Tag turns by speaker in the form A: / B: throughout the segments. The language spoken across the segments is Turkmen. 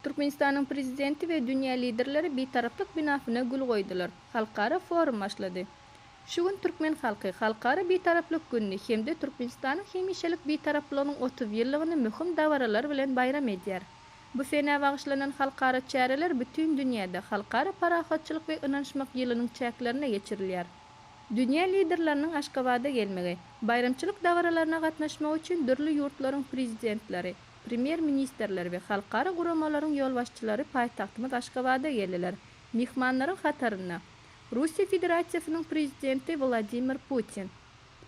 A: Türkmenistanyň Prezidenti we dünýä Liderleri Bitaraplyk binasyna gül goýdular. Halkara forum başlady. Şu gün türkmen halky Halkara Bitaraplyk gününi hem-de Türkmenistanyň hemişelik Bitaraplygynyň 30 ýyllygyny möhüm dabaralar bilen baýram edýär. Bu senä bagyşlanan halkara çäreler bütin dünýäde Halkara parahatçylyk we ynanyşmak ýylynyň çäklerinde geçirilýär. Dünýä Liderleriniň Aşgabada gelmegi, baýramçylyk dabaralaryna gatnaşmagy üçin dürli ýurtlaryň Prezidentleri, Premýer-ministrleri we halkara guramalaryň ýolbaşçylary paýtagtymyz Aşgabada geldiler. Myhmanlaryň hatarynda Russiýa Federasiýasynyň Prezidenti Wladimir Putin,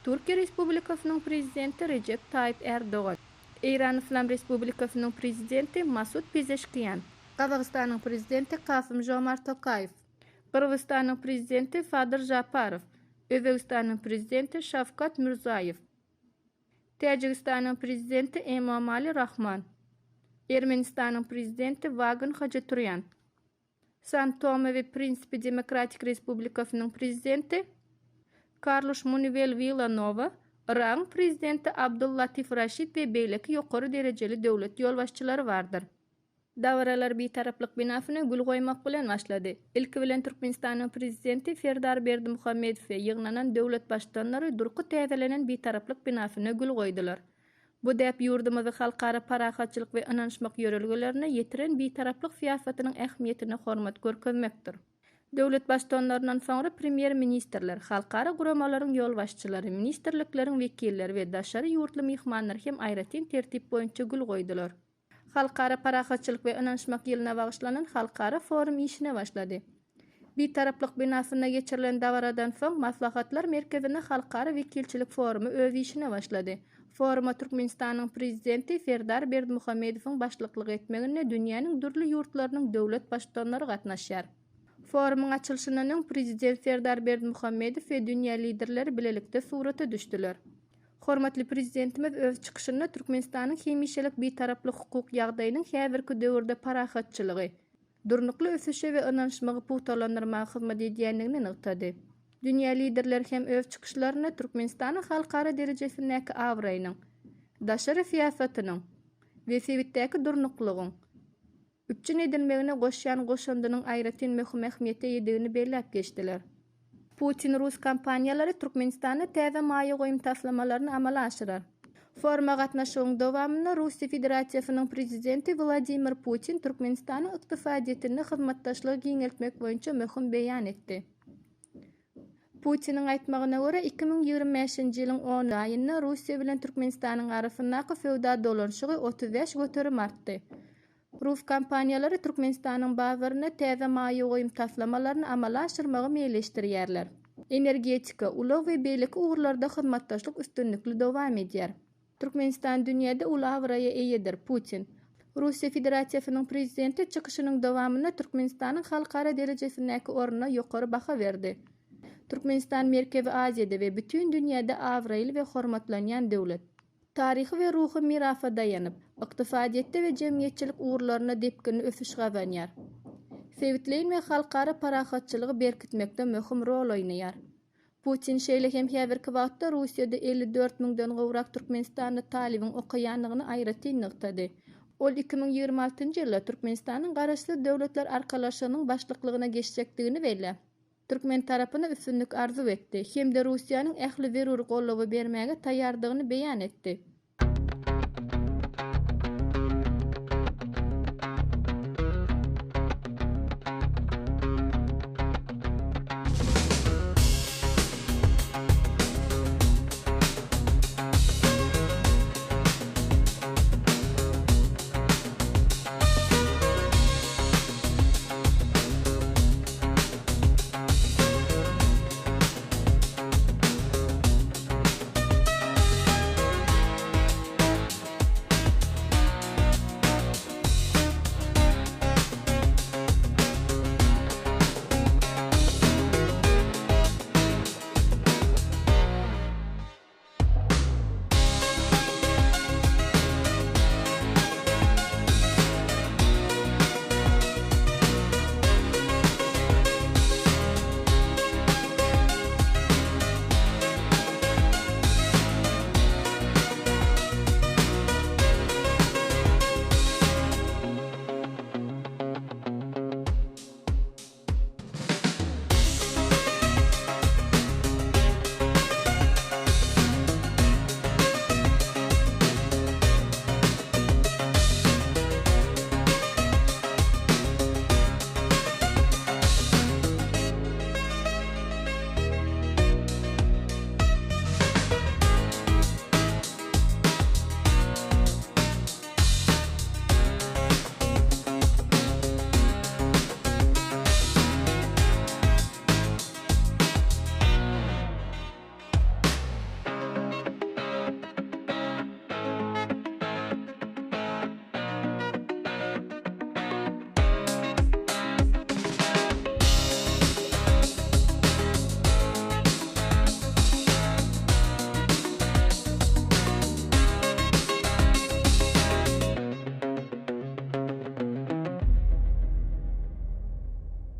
A: Türkiýe Respublikasynyň Prezidenti Rejep Taýyp Ärdogan, Eýran Yslam Respublikasynyň Prezidenti Masud Pezeşkian, Gazagystanyň Prezidenti Kasym-Žomart Tokaýew, Gyrgyzystanyň Prezidenti Sadyr Žaparow, Özbegistanyň Prezidenti Şawkat Mirziýoýew, Täjigistanyň Prezidenti Emomali Rahman, Ermenistanyň Prezidenti Wagan Hajaturýan, San-Tome we Prinsipi Demokratik Respublikasynyň Prezidenti Karluş Manuel Wila Nowa, Yragyň Prezidenti Abdul Latif Raşid we beýleki ýokary derejeli döwlet ýolbaşçylary bardyr. Dabaralar Bitaraplyk binasyna gül goýmak bilen başlady. Ilki bilen Türkmenistanyň Prezidenti Serdar Berdimuhamedow we ýygnanan döwlet Baştutanlary durky täzelenen Bitaraplyk binasyna gül goýdular. Bu däp ýurdumyzy halkara parahatçylyk we ynanyşmak ýörelgelerine ýetiren Bitaraplyk syýasatynyň ähmiýetine hormat görkezmekdir. Döwlet Baştutanlaryndan soňra Premýer-ministrler, halkara guramalaryň ýolbaşçylary, ministrlikleriň wekilleri we daşary ýurtly myhmanlar hem aýratyn tertip boýunça gül goýdular. Halkara parahatçylyk we ynanyşmak ýylyna bagyşlanan halkara forum işine başlady. Bitaraplyk binasynda geçirilen dabaradan soň, Maslahatlar merkezinde halkara wekilçilik forumy öz işine başlady. Foruma Türkmenistanyň Prezidenti Serdar Berdimuhamedowyň başlyklyk etmeginde dünýäniň dürli ýurtlarynyň döwlet Baştutanlary gatnaşýar. Forumyň açylyşyndan öň Prezident Serdar Berdimuhamedow we dünýä Liderleri bilelikde surata düşdüler. Hormatly Prezidentimiz öz çykyşynda Türkmenistanyň hemişelik Bitaraplyk hukuk ýagdaýynyň häzirki döwürde parahatçylygy, durnukly ösüşe we ynanyşmagy pugtalandyrmaga hyzmat edýändigini nygtady. Dünýä Liderleri hem öz çykyşlarynda Türkmenistanyň halkara derejesindäki abraýynyň, daşary syýasatynyň we sebitdäki durnuklylygyň, üpjün edilmegine goşýan goşandynyň aýratyn möhüm ähmiýete eýedigini belläp geçdiler. Putin rus kompaniýalary Türkmenistanda täze maýa goýum taslamalaryny amala aşyrar. Foruma gatnaşygyň dowamynda Russiýa Federasiýasynyň Prezidenti Wladimir Putin Türkmenistanyň ykdysadyýetinde hyzmatdaşlygy giňeltmek boýunça möhüm beýan etdi. Putiniň aýtmagyna görä, 2025-nji ýylyň on aýynda Russiýa bilen Türkmenistanyň arasyndaky söwda dolanyşygy 35% artdy. Rus kompaniýalary Türkmenistanyň bazarynda täze maýa goýum taslamalaryny amala aşyrmagy meýilleşdirýärler. Energetika, ulag we beýleki ugurlarda hyzmatdaşlyk üstünlikli dowam edýär. Türkmenistan dünýäde uly abraýa eýedir, Putin. Russiýa Federasiýasynyň Prezidenti çykyşynyň dowamynda Türkmenistanyň halkara derejesindäki ornuna ýokary baha berdi. Türkmenistan Merkezi Aziýada we bütin dünýäde abraýly we hormatlanýan döwlet. Taryhy we ruhy mirasa daýanyp, ykdysadyýetde we jemgyýetçilik ugurlarynda depginli ösüş gazanýar. Sebitleýin we halkara parahatçylygy berkitmekde möhüm rol oýnaýar. Putin şeýle hem häzirki wagtda Russiýada 54 müňden gowrak türkmenistanly talybyň okaýandygyny aýratyn nygtady. Ol 2026-njy ýylda Türkmenistanyň Garaşsyz Döwletler Arkalaşygynyň başlyklygyna geçjekdigini belläp, türkmen tarapyna üstünlik arzuw etdi hem-de Russiýanyň ähli zerur goldawy bermäge taýýardygyny beýan etdi.